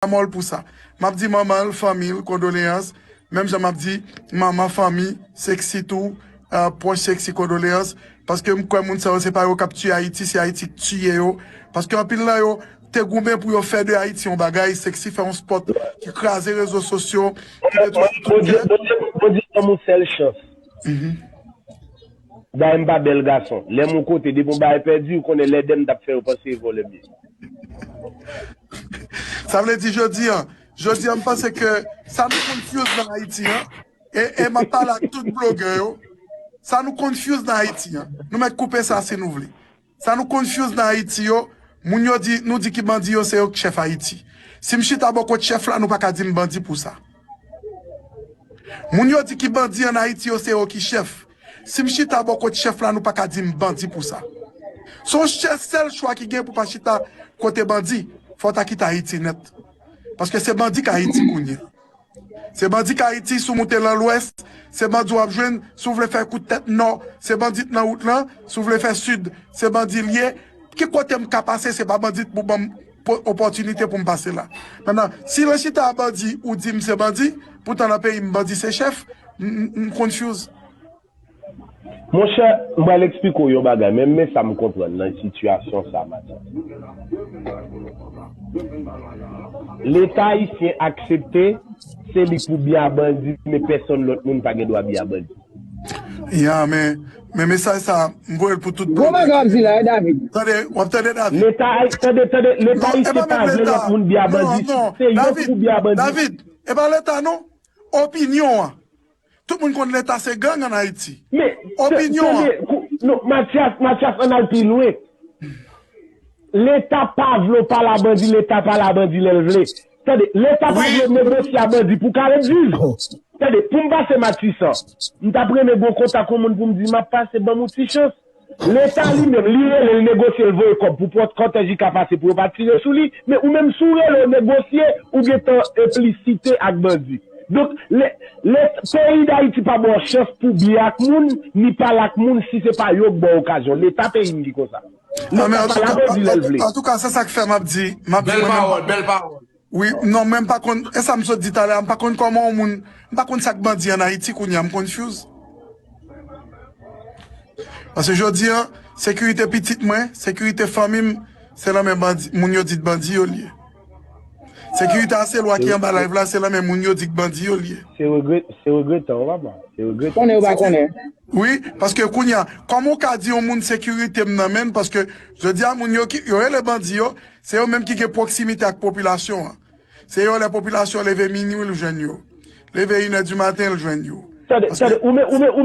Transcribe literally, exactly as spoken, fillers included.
lanmò l pou sa. M ap di manman l, fanmi l, kondoleyans. Menm jan m ap di manman, fanmi, Sexy tou, eh, pwòch Sexy, kondoleyans. Paske m kwè moun sa yo se pa yo k ap tiye Ayiti, se Ayiti k tiye yo. Paske anpil nan yo te goumen pou yo fè de Ayiti yon bagay, Sexy fè yon spòt ki kraze rezo sosyo, ki detwi tout. Bondye, Bondye, Bondye ban m yon sèl chans. Dayè m pa bèl gason. Lè m yon kote, depi yon bagay pèdi, ou konnen lè dèm t ap fè yo panse e vòlè m ye. Sa vle di jodi an, jodi an m panse ke sa nou confuse nan Ayiti an, e, e m ap pale ak tout blogè yo, sa nou confuse nan Ayiti an, nou mèt koupe sa si nou vle. Sa nou confuse nan Ayiti yo, moun yo di, nou di ki bandi yo se yo k chèf Ayiti. Si m chita bò kot chèf la, nou pa ka di m bandi pou sa. Moun yo di ki bandi an Ayiti yo se yo ki chèf. Si m chita bò kot chèf la, nou pa ka di m bandi pou sa. Se yon chè-, sèl chwa ki gen pou pa chita kote bandi, fò w ta kite Ayiti nèt. Paske se bandi k Ayiti kounye a. Se bandi k Ayiti, si w moute nan lwès, se bandi w ap jwenn, si w vle fè kout tèt nò, se bandi k nan wout lan, si w vle fè sid, se bandi l ye. Ki kote m ka pase, se pa bandi pou ban m po-, opòtinite pou m pase la. Mentnan, si nan chita a bandi, ou di m se bandi, poutan nan peyi m bandi se chèf, m, m, m confuse. Monchè, m pral eksplike w yon bagay, men men sa m konprann nan sitiyasyon sa, Matye. Leta ayisyen aksepte se li pou byen a bandi, men pèsonn lòt moun pa gen dwa byen a bandi. Ya, men, men mesaj sa, m voye l pou tout blogè. Gwo bagay w ap di la, wi, David. Tande, w ap tande, David? Leta, tande, tande, Leta ayisyen pa vle lòt moun byen a bandi. Se yo ki pou byen a bandi. David, e pa Leta, non. Opinyon an. Tout moun konn Leta se gang an Ayiti. Men, opinyon an. Tande, kou-, non, Matyas, Matyas, ann al pi lwen. Leta pa vle w pale a bandi, Leta pale a bandi lè l vle. Tande, Leta pa vle w negosye a bandi pou w ka ret viv. Tande, pou m pase Matisan, m t ap renmen gen yon kontak yon moun pou m di m ap pase, ban m yon ti chans. Leta li menm, li rele, l negosye, l voye kòb pou pòt kòtèj li ka pase pou yo pa tire sou li. Men ou menm, si w rele, w negosye, ou gentan enplisite ak bandi. Donk, lè, lè peyi Dayiti pa ba w chans pou byen ak moun, ni pale ak moun, si se pa yo k ba w okazyon. Leta peyi m ki konsa. Leta pale a bandi lè l vle. Antouka, se sa k fè m ap di, m ap di mwen menm. Bèl pawòl, bèl pawòl. Wi, non, men m pa konn, e sa m sot di talè a, m pa konn kòman yon moun, m pa konn sa k bandi an Ayiti kounye a, m confuse. Paske jodi an, sekirite pitit mwen, sekirite fanmi m, se nan men bandi, moun yo di k bandi yo l ye. Sekirite a se lwa ki anba live la, se nan men moun yo di k bandi yo l ye. Se regre-, se regretan, wi, papa. Se regretan. Konnen ou pa konnen. Wi, paske kounye a, kòman w ka di yon moun sekirite m nan men l, paske jodi a, moun yo ki, yo rele bandi yo, se yo menm ki gen pwoksimite ak popilasyon an. Se yo lè popilasyon leve minwi l jwenn yo. Leve inè di maten l jwenn yo. Tande, tande, ou men, ou men, ou